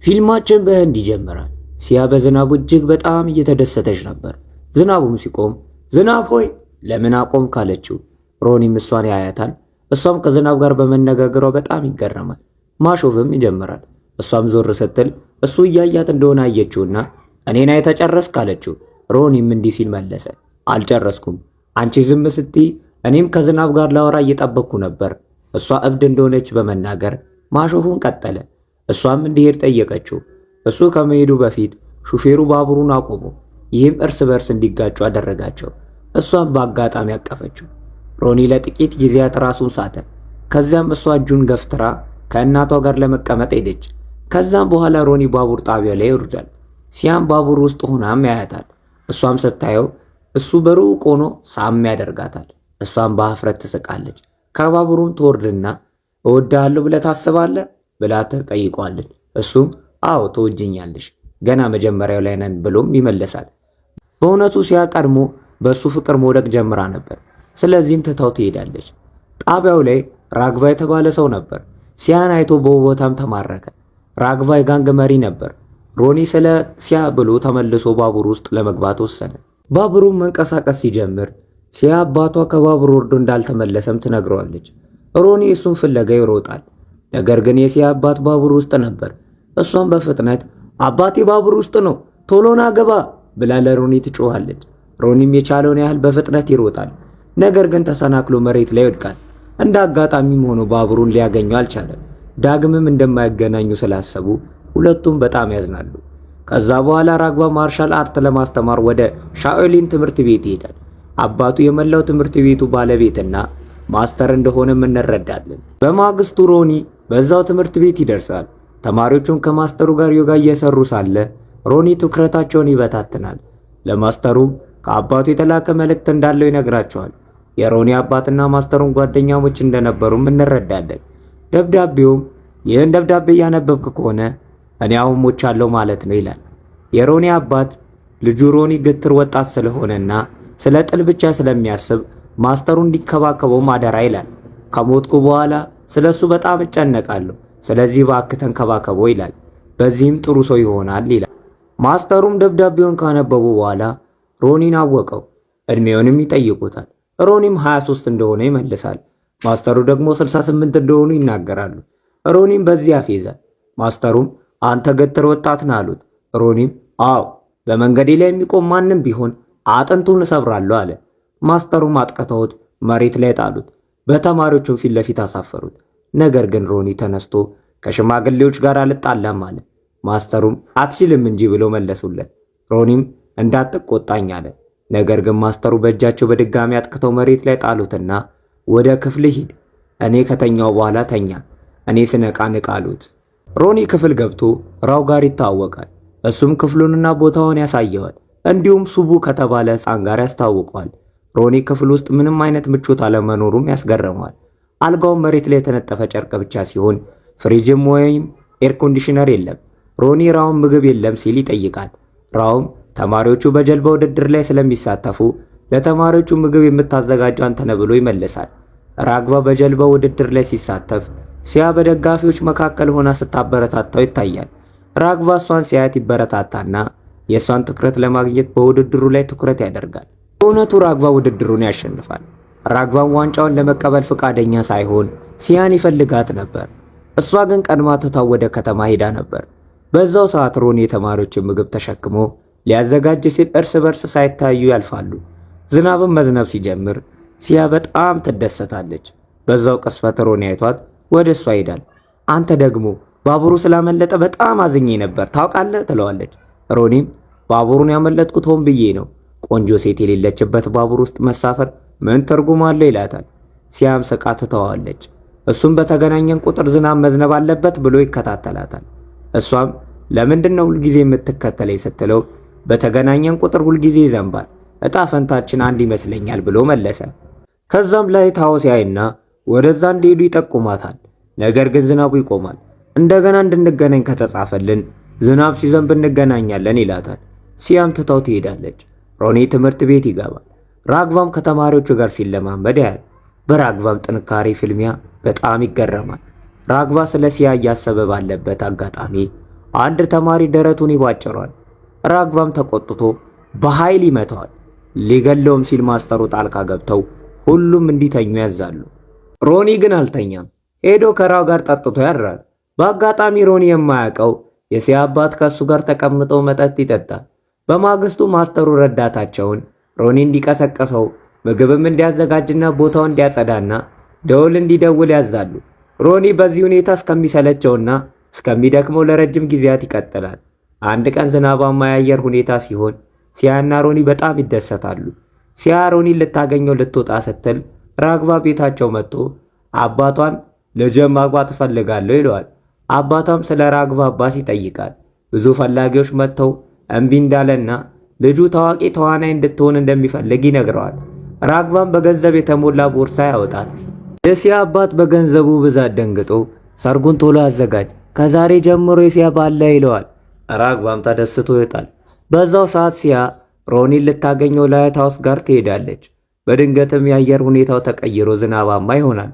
ፊልማችን በህንድ ይጀምራል። ሲያ በዝናቡ እጅግ በጣም እየተደሰተች ነበር። ዝናቡም ሲቆም "ዝናብ ሆይ፣ ለምን አቆምክ?" አለችው። ሮኒም እሷን ያያታል። እሷም ከዝናብ ጋር በመነጋገሯ በጣም ይገረማል። ማሾፍም ይጀምራል። እሷም ዞር ስትል እሱ እያያት እንደሆነ አየችውና "እኔን አይተህ ጨረስክ?" አለችው። ሮኒም እንዲህ ሲል መለሰ፣ "አልጨረስኩም። አንቺ ዝም ስትይ እኔም ከዝናብ ጋር ላወራ እየጠበቅኩ ነበር።" እሷ እብድ እንደሆነች በመናገር ማሾፉን ቀጠለ። እሷም እንዲሄድ ጠየቀችው። እሱ ከመሄዱ በፊት ሹፌሩ ባቡሩን አቆመው። ይህም እርስ በርስ እንዲጋጩ አደረጋቸው። እሷም በአጋጣሚ አቀፈችው። ሮኒ ለጥቂት ጊዜያት ራሱን ሳተ። ከዚያም እሷ እጁን ገፍትራ ከእናቷ ጋር ለመቀመጥ ሄደች። ከዛም በኋላ ሮኒ ባቡር ጣቢያ ላይ ይወርዳል። ሲያም ባቡር ውስጥ ሆናም ያያታል። እሷም ስታየው እሱ በሩቅ ሆኖ ሳም ያደርጋታል። እሷም በአፍረት ትስቃለች። ከባቡሩም ትወርድና "እወድሃለሁ ብለህ ታስባለህ?" ብላ ትጠይቀዋለች። እሱም "አዎ፣ ትወጂኛለሽ፣ ገና መጀመሪያው ላይ ነን" ብሎም ይመለሳል። በእውነቱ ሲያ ቀድሞ በእሱ ፍቅር መውደቅ ጀምራ ነበር። ስለዚህም ትታው ትሄዳለች። ጣቢያው ላይ ራግቫ የተባለ ሰው ነበር። ሲያን አይቶ በውበቷም ተማረከ። ራግቫ የ gang መሪ ነበር። ሮኒ ስለ ሲያ ብሎ ተመልሶ ባቡር ውስጥ ለመግባት ወሰነ። ባቡሩም መንቀሳቀስ ሲጀምር ሲያ አባቷ ከባቡር ወርዶ እንዳልተመለሰም ትነግረዋለች። ሮኒ እሱን ፍለጋ ይሮጣል። ነገር ግን የሲያ አባት ባቡር ውስጥ ነበር። እሷም በፍጥነት "አባቴ ባቡር ውስጥ ነው፣ ቶሎ ና ግባ" ብላ ለሮኒ ትጮኻለች። ሮኒም የቻለውን ያህል በፍጥነት ይሮጣል። ነገር ግን ተሰናክሎ መሬት ላይ ይወድቃል። እንደ አጋጣሚም ሆኖ ባቡሩን ሊያገኘው አልቻለም። ዳግምም እንደማይገናኙ ስላሰቡ ሁለቱም በጣም ያዝናሉ። ከዛ በኋላ ራግቫ martial art ለማስተማር ወደ ሻኦሊን ትምህርት ቤት ይሄዳል። አባቱ የመላው ትምህርት ቤቱ ባለቤትና master እንደሆነም እንረዳለን። በማግስቱ ሮኒ በዛው ትምህርት ቤት ይደርሳል። ተማሪዎቹም ከ master ኡ ጋር ዮጋ እየሰሩ ሳለ ሮኒ ትኩረታቸውን ይበታትናል። ለ master ኡም ከአባቱ የተላከ መልእክት እንዳለው ይነግራቸዋል። የሮኒ አባትና master ኡም ጓደኛሞች እንደነበሩም እንረዳለን። ደብዳቤውም "ይህን ደብዳቤ እያነበብክ ከሆነ እኔ አሁን ሞቻለሁ ማለት ነው" ይላል። የሮኒ አባት ልጁ ሮኒ ግትር ወጣት ስለሆነና ስለ ጥል ብቻ ስለሚያስብ master ኡ እንዲከባከበው አደራ ይላል። "ከሞትኩ በኋላ ስለ እሱ በጣም እጨነቃለሁ፣ ስለዚህ እባክህ ተንከባከበው" ይላል። በዚህም ጥሩ ሰው ይሆናል ይላል። Master ኡም ደብዳቤውን ካነበቡ በኋላ ሮኒን አወቀው። እድሜውንም ይጠይቁታል። ሮኒም 23 እንደሆነ ይመልሳል። Master ኡ ደግሞ 68 እንደሆኑ ይናገራሉ። ሮኒም በዚህ ያፌዛል። Master ኡም "አንተ ገትር ወጣት ነህ" አሉት። ሮኒም "አዎ፣ በመንገዴ ላይ የሚቆም ማንም ቢሆን አጥንቱን እሰብራለሁ" አለ። Master ኡም አጥቅተውት መሬት ላይ ጣሉት። በተማሪዎቹም ፊት ለፊት አሳፈሩት። ነገር ግን ሮኒ ተነስቶ "ከሽማግሌዎች ጋር አልጣላም" አለ። Master ኡም "አትችልም እንጂ" ብለው መለሱለት። ሮኒም "እንዳትቆጣኝ" አለ። ነገር ግን master ኡ በእጃቸው በድጋሚ አጥቅተው መሬት ላይ ጣሉትና "ወደ ክፍል ሂድ፣ እኔ ከተኛሁ በኋላ ተኛ፣ እኔ ስነቃ ንቃ" አሉት። ሮኒ ክፍል ገብቶ ራው ጋር ይተዋወቃል። እሱም ክፍሉንና ቦታውን ያሳየዋል። እንዲሁም ሱቡ ከተባለ ሕፃን ጋር ያስተዋውቀዋል። ሮኒ ክፍል ውስጥ ምንም አይነት ምቾት አለመኖሩም ያስገርመዋል። አልጋውም መሬት ላይ የተነጠፈ ጨርቅ ብቻ ሲሆን ፍሪጅም ወይም air conditioner የለም። ሮኒ ራውን ምግብ የለም ሲል ይጠይቃል። ራውም ተማሪዎቹ በጀልባ ውድድር ላይ ስለሚሳተፉ ለተማሪዎቹ ምግብ የምታዘጋጀው አንተ ነህ ብሎ ይመልሳል። ራግቫ በጀልባ ውድድር ላይ ሲሳተፍ ሲያ በደጋፊዎች መካከል ሆና ስታበረታታው ይታያል። ራግቫ እሷን ሲያያት ይበረታታና የእሷን ትኩረት ለማግኘት በውድድሩ ላይ ትኩረት ያደርጋል። በእውነቱ ራግቫ ውድድሩን ያሸንፋል። ራግቫም ዋንጫውን ለመቀበል ፈቃደኛ ሳይሆን ሲያን ይፈልጋት ነበር። እሷ ግን ቀድማ ትታው ወደ ከተማ ሄዳ ነበር። በዛው ሰዓት ሮኒ የተማሪዎችን ምግብ ተሸክሞ ሊያዘጋጅ ሲል እርስ በርስ ሳይታዩ ያልፋሉ። ዝናብም መዝነብ ሲጀምር ሲያ በጣም ትደሰታለች። በዛው ቅጽበት ሮኒ አይቷት ወደ እሷ ይሄዳል። "አንተ ደግሞ፣ ባቡሩ ስላመለጠ በጣም አዝኜ ነበር፣ ታውቃለህ?" ትለዋለች። ሮኒም "ባቡሩን ያመለጥኩት ሆን ብዬ ነው። ቆንጆ ሴት የሌለችበት ባቡር ውስጥ መሳፈር ምን ትርጉም አለው?" ይላታል። ሲያም ስቃ ትተዋለች። እሱም በተገናኘን ቁጥር ዝናብ መዝነብ አለበት ብሎ ይከታተላታል። እሷም "ለምንድን ነው ሁልጊዜ የምትከተለኝ?" ስትለው "በተገናኘን ቁጥር ሁልጊዜ ይዘንባል፣ እጣ ፈንታችን አንድ ይመስለኛል" ብሎ መለሰ። ከዛም lighthouse ያይና ወደዛ እንዲሄዱ ይጠቁማታል። ነገር ግን ዝናቡ ይቆማል። "እንደገና እንድንገናኝ ከተጻፈልን ዝናብ ሲዘንብ እንገናኛለን" ይላታል። ሲያም ትታው ትሄዳለች። ሮኒ ትምህርት ቤት ይገባል። ራግቫም ከተማሪዎቹ ጋር ሲለማመድ ያያል። በራግቫም ጥንካሬ ፍልሚያ በጣም ይገረማል። ራግቫ ስለ ሲያ እያሰበ ባለበት አጋጣሚ አንድ ተማሪ ደረቱን ይቧጭረዋል። ራግቫም ተቆጥቶ በኃይል ይመታዋል። ሊገለውም ሲል ማስተሩ ጣልቃ ገብተው ሁሉም እንዲተኙ ያዛሉ። ሮኒ ግን አልተኛም። ሄዶ ከራው ጋር ጠጥቶ ያድራል። በአጋጣሚ ሮኒ የማያውቀው የሲያ አባት ከእሱ ጋር ተቀምጦ መጠጥ ይጠጣል። በማግስቱ ማስተሩ ረዳታቸውን ሮኒ እንዲቀሰቅሰው ምግብም እንዲያዘጋጅና ቦታውን እንዲያጸዳና ደውል እንዲደውል ያዛሉ። ሮኒ በዚህ ሁኔታ እስከሚሰለቸውና እስከሚደክመው ለረጅም ጊዜያት ይቀጥላል። አንድ ቀን ዝናባማ የአየር ሁኔታ ሲሆን ሲያና ሮኒ በጣም ይደሰታሉ። ሲያ ሮኒ ልታገኘው ልትወጣ ስትል ራግቫ ቤታቸው መጥቶ አባቷን ልጄን ማግባት እፈልጋለሁ ይለዋል። አባቷም ስለ ራግቫ አባት ይጠይቃል። ብዙ ፈላጊዎች መጥተው እምቢ እንዳለና ልጁ ታዋቂ ተዋናይ እንድትሆን እንደሚፈልግ ይነግረዋል። ራግቫም በገንዘብ የተሞላ ቦርሳ ያወጣል። የሲያ አባት በገንዘቡ ብዛት ደንግጦ ሰርጉን ቶሎ አዘጋጅ፣ ከዛሬ ጀምሮ የሲያ ባል ይለዋል። ራግቫም ተደስቶ ይወጣል። በዛው ሰዓት ሲያ ሮኒን ልታገኘው lighthouse ጋር ትሄዳለች። በድንገትም የአየር ሁኔታው ተቀይሮ ዝናባማ ይሆናል።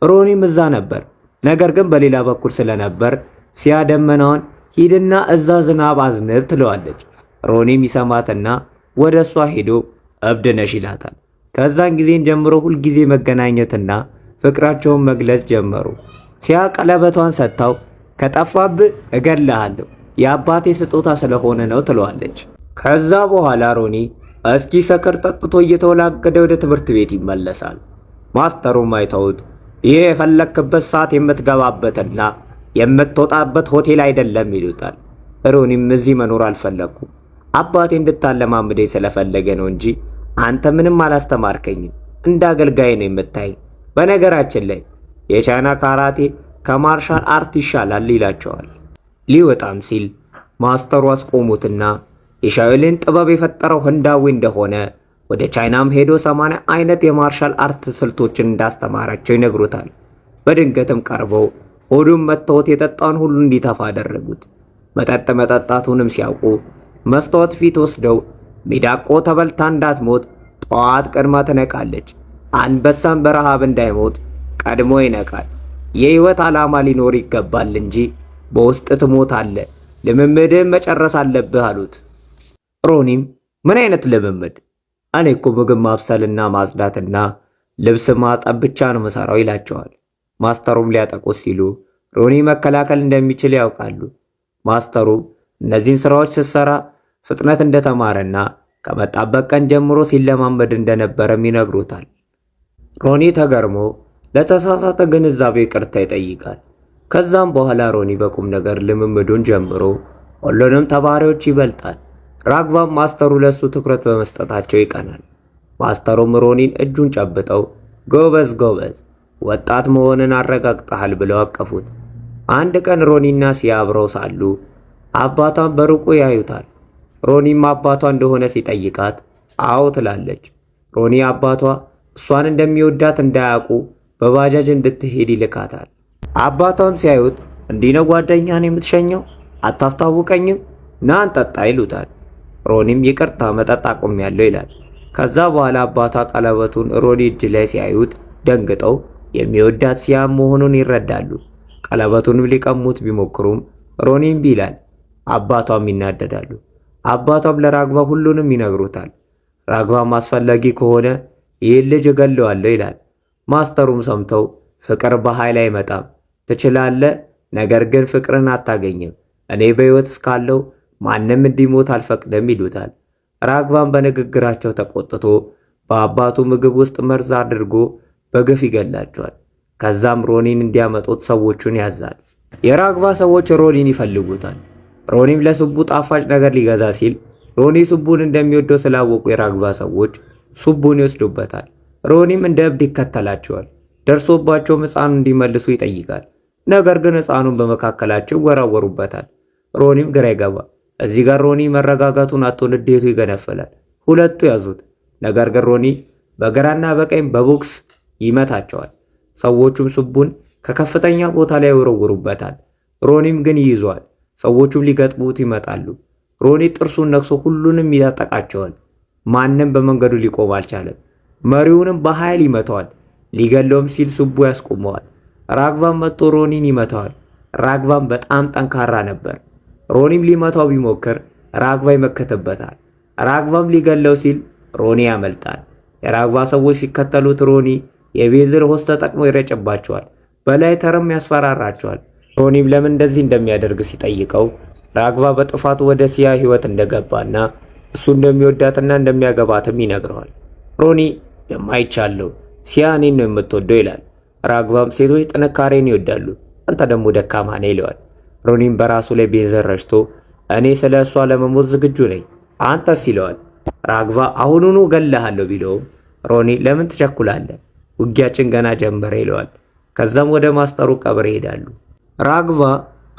ሮኒም እዛ ነበር። ነገር ግን በሌላ በኩል ስለነበር ሲያ ደመናውን ሂድና እዛ ዝናብ አዝንብ ትለዋለች። ሮኒም ይሰማትና ወደ እሷ ሄዶ እብድ ነሽ ይላታል። ከዛን ጊዜን ጀምሮ ሁልጊዜ መገናኘትና ፍቅራቸውን መግለጽ ጀመሩ። ሲያ ቀለበቷን ሰጥታው ከጠፋብህ እገድልሃለሁ የአባቴ ስጦታ ስለሆነ ነው ትለዋለች። ከዛ በኋላ ሮኒ እስኪ ሰክር ጠጥቶ እየተወላገደ ወደ ትምህርት ቤት ይመለሳል። ማስተሩም አይተውት ይህ የፈለክበት ሰዓት የምትገባበትና የምትወጣበት ሆቴል አይደለም ይሉታል። ሮኒም እዚህ መኖር አልፈለግኩም፣ አባቴ እንድታለማምደኝ ስለፈለገ ነው እንጂ አንተ ምንም አላስተማርከኝም፣ እንደ አገልጋይ ነው የምታይ። በነገራችን ላይ የቻይና ካራቴ ከ martial art ይሻላል ይላቸዋል። ሊወጣም ሲል ማስተሩ አስቆሙትና የሻኦሊን ጥበብ የፈጠረው ህንዳዊ እንደሆነ ወደ ቻይናም ሄዶ 80 አይነት የ martial art ስልቶችን እንዳስተማራቸው ይነግሩታል። በድንገትም ቀርበው ሆዱን መትተውት የጠጣውን ሁሉ እንዲተፋ አደረጉት። መጠጥ መጠጣቱንም ሲያውቁ መስታወት ፊት ወስደው ሚዳቆ ተበልታ እንዳትሞት ጠዋት ቀድማ ትነቃለች፣ አንበሳም በረሃብ እንዳይሞት ቀድሞ ይነቃል። የህይወት ዓላማ ሊኖር ይገባል እንጂ በውስጥ ትሞታለህ፣ ልምምድህን መጨረስ አለብህ አሉት። ሮኒም ምን አይነት ልምምድ? እኔ እኮ ምግብ ማብሰልና ማጽዳትና ልብስ ማጠብ ብቻ ነው መሰራው ይላቸዋል። ማስተሩም ሊያጠቁት ሲሉ ሮኒ መከላከል እንደሚችል ያውቃሉ። ማስተሩ እነዚህን ስራዎች ስትሰራ ፍጥነት እንደተማረና ከመጣበት ቀን ጀምሮ ሲለማመድ እንደነበረም ይነግሩታል። ሮኒ ተገርሞ ለተሳሳተ ግንዛቤ ይቅርታ ይጠይቃል። ከዛም በኋላ ሮኒ በቁም ነገር ልምምዱን ጀምሮ ሁሉንም ተማሪዎች ይበልጣል። ራግቫም ማስተሩ ለሱ ትኩረት በመስጠታቸው ይቀናል። ማስተሩም ሮኒን እጁን ጨብጠው ጎበዝ ጎበዝ ወጣት መሆንን አረጋግጠሃል ብለው አቀፉት። አንድ ቀን ሮኒና ሲያ አብረው ሳሉ አባቷን በሩቁ ያዩታል። ሮኒም አባቷ እንደሆነ ሲጠይቃት አዎ ትላለች። ሮኒ አባቷ እሷን እንደሚወዳት እንዳያውቁ በባጃጅ እንድትሄድ ይልካታል። አባቷም ሲያዩት እንዲህ ነው ጓደኛን የምትሸኘው? አታስታውቀኝም? ና እንጠጣ ይሉታል። ሮኒም ይቅርታ መጠጥ አቁሜያለሁ ይላል። ከዛ በኋላ አባቷ ቀለበቱን ሮኒ እጅ ላይ ሲያዩት ደንግጠው የሚወዳት ሲያም መሆኑን ይረዳሉ። ቀለበቱንም ሊቀሙት ቢሞክሩም ሮኒ እምቢ ይላል። አባቷም ይናደዳሉ። አባቷም ለራግቫ ሁሉንም ይነግሩታል። ራግቫም አስፈላጊ ከሆነ ይህን ልጅ እገለዋለሁ ይላል። ማስተሩም ሰምተው ፍቅር በኃይል አይመጣም፣ ትችላለህ፣ ነገር ግን ፍቅርን አታገኝም። እኔ በሕይወት እስካለው ማንም እንዲሞት አልፈቅድም ይሉታል። ራግቫም በንግግራቸው ተቆጥቶ በአባቱ ምግብ ውስጥ መርዝ አድርጎ በግፍ ይገላቸዋል። ከዛም ሮኒን እንዲያመጡት ሰዎቹን ያዛል። የራግቫ ሰዎች ሮኒን ይፈልጉታል። ሮኒም ለሱቡ ጣፋጭ ነገር ሊገዛ ሲል ሮኒ ሱቡን እንደሚወደው ስላወቁ የራግቫ ሰዎች ሱቡን ይወስዱበታል። ሮኒም እንደ እብድ ይከተላቸዋል። ደርሶባቸውም ሕፃኑን እንዲመልሱ ይጠይቃል። ነገር ግን ሕፃኑን በመካከላቸው ይወራወሩበታል። ሮኒም ግራ ይገባል። እዚህ ጋር ሮኒ መረጋጋቱን አጥቶ ንዴቱ ይገነፍላል። ሁለቱ ያዙት። ነገር ግን ሮኒ በግራና በቀኝ በቦክስ ይመታቸዋል። ሰዎቹም ሱቡን ከከፍተኛ ቦታ ላይ ይወረውሩበታል። ሮኒም ግን ይይዟል። ሰዎቹም ሊገጥሙት ይመጣሉ። ሮኒ ጥርሱን ነክሶ ሁሉንም ያጠቃቸዋል። ማንም በመንገዱ ሊቆም አልቻለም። መሪውንም በኃይል ይመታዋል። ሊገለውም ሲል ሱቡ ያስቆመዋል። ራግቫም መጥቶ ሮኒን ይመታዋል። ራግቫም በጣም ጠንካራ ነበር። ሮኒም ሊመታው ቢሞክር ራግቫ ይመከትበታል። ራግቫም ሊገለው ሲል ሮኒ ያመልጣል። የራግቫ ሰዎች ሲከተሉት ሮኒ የቤንዚን hose ተጠቅሞ ይረጭባቸዋል። በላይተርም ያስፈራራቸዋል። ሮኒም ለምን እንደዚህ እንደሚያደርግ ሲጠይቀው ራግቫ በጥፋቱ ወደ ሲያ ህይወት እንደገባና እሱ እንደሚወዳትና እንደሚያገባትም ይነግረዋል። ሮኒ የማይቻለው ሲያ እኔን ነው የምትወደው ይላል። ራግቫም ሴቶች ጥንካሬን ይወዳሉ፣ አንተ ደግሞ ደካማ ነህ ይለዋል። ሮኒም በራሱ ላይ ቤንዚን ረጭቶ እኔ ስለ እሷ ለመሞት ዝግጁ ነኝ፣ አንተስ ይለዋል። ራግቫ አሁኑኑ እገልሃለሁ ቢለውም ሮኒ ለምን ትቸኩላለህ? ውጊያችን ገና ጀመረ ይለዋል። ከዛም ወደ ማስተሩ ቀብር ይሄዳሉ። ራግቫ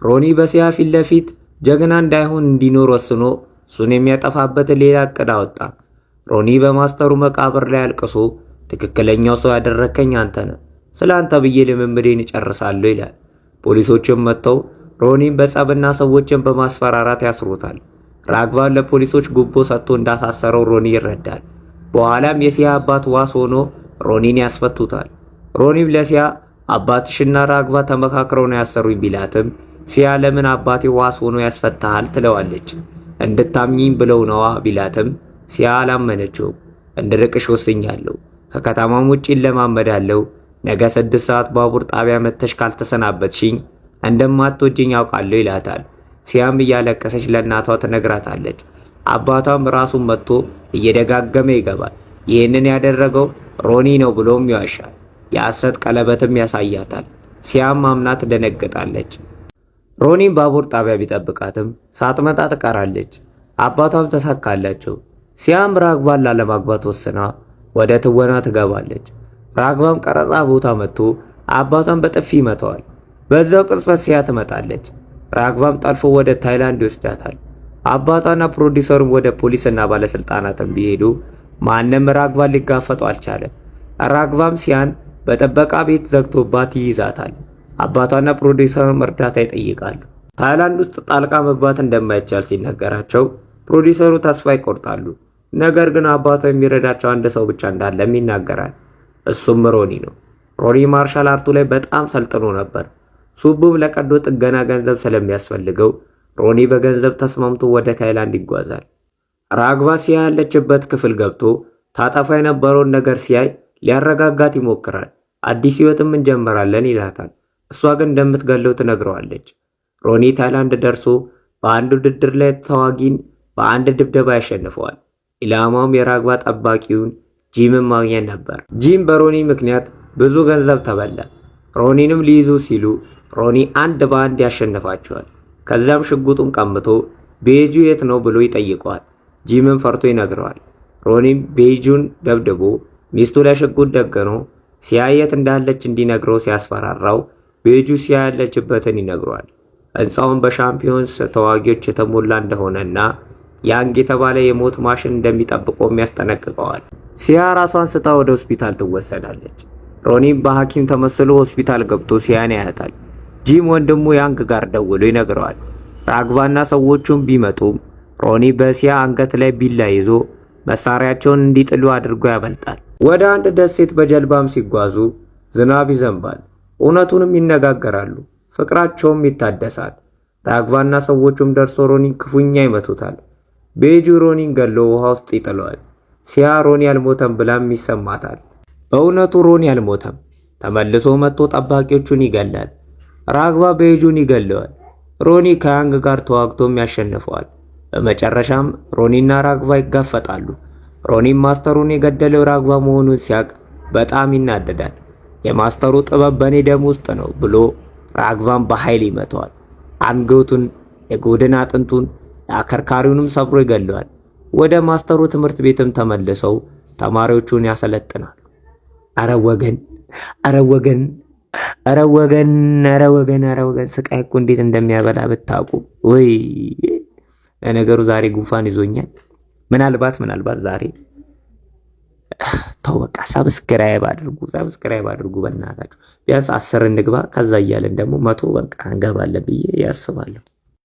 ሮኒ በሲያ ፊት ለፊት ጀግና እንዳይሆን እንዲኖር ወስኖ እሱን የሚያጠፋበትን ሌላ እቅድ አወጣ። ሮኒ በማስተሩ መቃብር ላይ አልቅሶ ትክክለኛው ሰው ያደረከኝ አንተ ነህ፣ ስለ አንተ ብዬ ልምምዴን እጨርሳለሁ ይላል። ፖሊሶችም መጥተው ሮኒን በጸብና ሰዎችን በማስፈራራት ያስሩታል። ራግቫን ለፖሊሶች ጉቦ ሰጥቶ እንዳሳሰረው ሮኒ ይረዳል። በኋላም የሲያ አባት ዋስ ሆኖ ሮኒን ያስፈቱታል። ሮኒም ለሲያ አባትሽና ራግቫ ተመካክረው ነው ያሰሩኝ ቢላትም ሲያ ለምን አባቴ ዋስ ሆኖ ያስፈታሃል ትለዋለች። እንድታምኚኝ ብለው ነዋ ቢላትም ሲያ አላመነችውም። እንድርቅሽ ወስኛለሁ፣ ከከተማም ውጭ እለማመዳለሁ። ነገ 6 ሰዓት ባቡር ጣቢያ መጥተሽ ካልተሰናበትሽኝ እንደማትወጂኝ ያውቃለሁ ይላታል። ሲያም እያለቀሰች ለእናቷ ትነግራታለች። አባቷም ራሱን መጥቶ እየደጋገመ ይገባል። ይህንን ያደረገው ሮኒ ነው ብሎም ይዋሻል። የሐሰት ቀለበትም ያሳያታል። ሲያም አምና ትደነግጣለች። ሮኒም ባቡር ጣቢያ ቢጠብቃትም ሳትመጣ ትቀራለች። አባቷም ተሳካላቸው። ሲያም ራግቫን ላለማግባት ወስና ወደ ትወና ትገባለች። ራግቫም ቀረጻ ቦታ መጥቶ አባቷን በጥፊ ይመታዋል። በዛው ቅጽበት ሲያ ትመጣለች። ራግቫም ጠልፎ ወደ ታይላንድ ይወስዳታል። አባቷና ፕሮዲሰሩም ወደ ፖሊስና ባለስልጣናትም ቢሄዱ ማንም ራግቫን ሊጋፈጡ አልቻለም። ራግቫም ሲያን በጥበቃ ቤት ዘግቶባት ይይዛታል። አባቷና ፕሮዲሰሩም እርዳታ ይጠይቃሉ። ታይላንድ ውስጥ ጣልቃ መግባት እንደማይቻል ሲነገራቸው ፕሮዲሰሩ ተስፋ ይቆርጣሉ። ነገር ግን አባቷ የሚረዳቸው አንድ ሰው ብቻ እንዳለም ይናገራል። እሱም ሮኒ ነው። ሮኒ martial art ኡ ላይ በጣም ሰልጥኖ ነበር። ሱቡም ለቀዶ ጥገና ገንዘብ ስለሚያስፈልገው ሮኒ በገንዘብ ተስማምቶ ወደ ታይላንድ ይጓዛል። ራግቫ ሲያ ያለችበት ክፍል ገብቶ ታጠፋ የነበረውን ነገር ሲያይ ሊያረጋጋት ይሞክራል። አዲስ ህይወትም እንጀምራለን ይላታል። እሷ ግን እንደምትገለው ትነግረዋለች። ሮኒ ታይላንድ ደርሶ በአንድ ውድድር ላይ ተዋጊን በአንድ ድብደባ ያሸንፈዋል። ኢላማውም የራግቫ ጠባቂውን ጂምን ማግኘት ነበር። ጂም በሮኒ ምክንያት ብዙ ገንዘብ ተበላ። ሮኒንም ሊይዙ ሲሉ ሮኒ አንድ በአንድ ያሸንፋቸዋል። ከዚያም ሽጉጡን ቀምቶ ቤጁ የት ነው ብሎ ይጠይቀዋል። ጂምም ፈርቶ ይነግረዋል። ሮኒም ቤጁን ደብድቦ ሚስቱ ላይ ሽጉጥ ደቅኖ ሲያ የት እንዳለች እንዲነግረው ሲያስፈራራው ቤጁ ሲያ ያለችበትን ይነግረዋል። ሕንፃውን በ champions ተዋጊዎች የተሞላ እንደሆነና ያንግ የተባለ የሞት ማሽን እንደሚጠብቀውም ያስጠነቅቀዋል። ሲያ ራሷን ስታ ወደ ሆስፒታል ትወሰዳለች። ሮኒም በሐኪም ተመስሎ ሆስፒታል ገብቶ ሲያን ያያታል። ጂም ወንድሙ ያንግ ጋር ደውሎ ይነግረዋል። ራግቫና ሰዎቹም ቢመጡም ሮኒ በሲያ አንገት ላይ ቢላ ይዞ መሳሪያቸውን እንዲጥሉ አድርጎ ያመልጣል። ወደ አንድ ደሴት በጀልባም ሲጓዙ ዝናብ ይዘንባል። እውነቱንም ይነጋገራሉ። ፍቅራቸውም ይታደሳል። ራግቫና ሰዎቹም ደርሶ ሮኒን ክፉኛ ይመቱታል። ቤጁ ሮኒን ገሎ ውሃ ውስጥ ይጥለዋል። ሲያ ሮኒ አልሞተም ብላም ይሰማታል። በእውነቱ ሮኒ አልሞተም። ተመልሶ መጥቶ ጠባቂዎቹን ይገላል። ራግቫ ቤጁን ይገለዋል። ሮኒ ከያንግ ጋር ተዋግቶም ያሸንፈዋል። በመጨረሻም ሮኒና ራግቫ ይጋፈጣሉ። ሮኒም ማስተሩን የገደለው ራግቫ መሆኑን ሲያቅ በጣም ይናደዳል። የማስተሩ ጥበብ በእኔ ደም ውስጥ ነው ብሎ ራግቫን በኃይል ይመታዋል። አንገቱን፣ የጎድን አጥንቱን፣ የአከርካሪውንም ሰብሮ ይገለዋል። ወደ ማስተሩ ትምህርት ቤትም ተመልሰው ተማሪዎቹን ያሰለጥናሉ። አረ ወገን፣ አረ ወገን፣ አረ ወገን፣ አረ ወገን፣ አረ ወገን! ስቃይ እኮ እንዴት እንደሚያበላ ብታውቁ። ወይ ለነገሩ ዛሬ ጉንፋን ይዞኛል። ምናልባት ዛሬ ተው በቃ subscribe አድርጉ፣ subscribe አድርጉ በእናታችሁ። ቢያንስ 10 እንግባ፣ ከዛ እያለን ደግሞ 100 በቃ እንገባለን ብዬ ያስባለሁ።